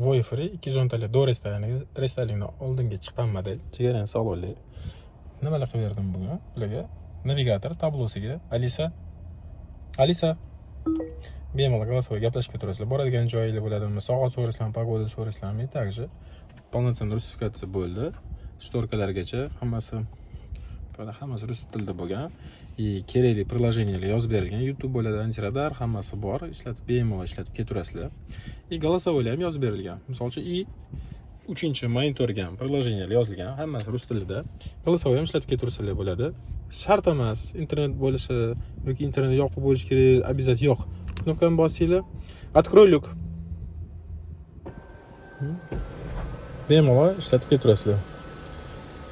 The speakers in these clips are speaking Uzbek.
Voyah Free 210 talik до рестайлинг, рестайлинг dan oldingi chiqqan model, jigarrang salonli. Nimalar qilib berdim bugun ularga? Navigator tablosiga Alisa, Alisa, bemalol голосовой gaplashib ketaverasizlar. Boradigan joyinglar bo'ladimi, soat so'raysizlarmi, погода so'raysizlarmi, и также полноценный русификация bo'ldi. Шторка largacha hammasi, bular hammasi rus tilida bo'lgan и kerakli приложения lar yozib berilgan. YouTube bo'ladi, антирадар, hammasi bor, ishlatib, bemalol ishlatib ketaverasizlar. И голосовой lar ham yozib berilgan. Misol uchun, и uchinchi monitorga ham приложения lar yozilgan, hammasi rus tilida. Голосовой ham ishlatib ketaversalar bo'ladi. Shart emas internet bo'lishi yoki internet yoqib bo'lishi kerak, обязательно yo'q. Knopkani bossanglar, открой люк, bemalol ishlatib ketaverasizlar.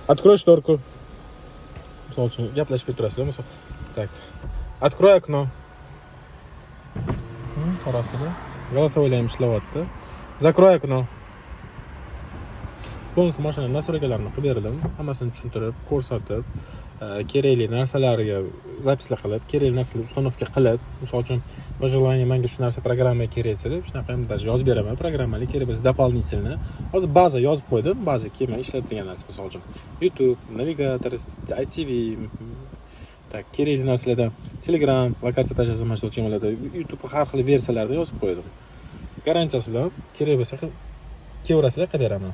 Открой шторку, misol uchun, gaplashib ketaverasizlar. Misol, так, открой окно. Qarasizlar, голосовой lar ham ishlayapti. Закрой окно. Полностью mashina настройка larini qilib berdim, hammasini tushuntirib, ko'rsatib, kerakli narsalarga запись lar qilib, kerakli narsalar установка qilib. Misol uchun, по желанию manga shu narsa, programma kerak desalar, shunaqa ham даже yozib beraman. Programmali kerak bo'lsa, дополнительно hozir baza yozib qo'ydim, baza kelmay ishlatadigan narsa, misol uchun, YouTube, navigator, ITV, так, kerakli narsalardan Telegram, lokatsiya tashlasa, mana shu bo'ladi. YouTube har xil versiyalarda yozib qo'ydim. Garantiyasi bilan kerak bo'lsa, kelaverasizlar, qilib beraman.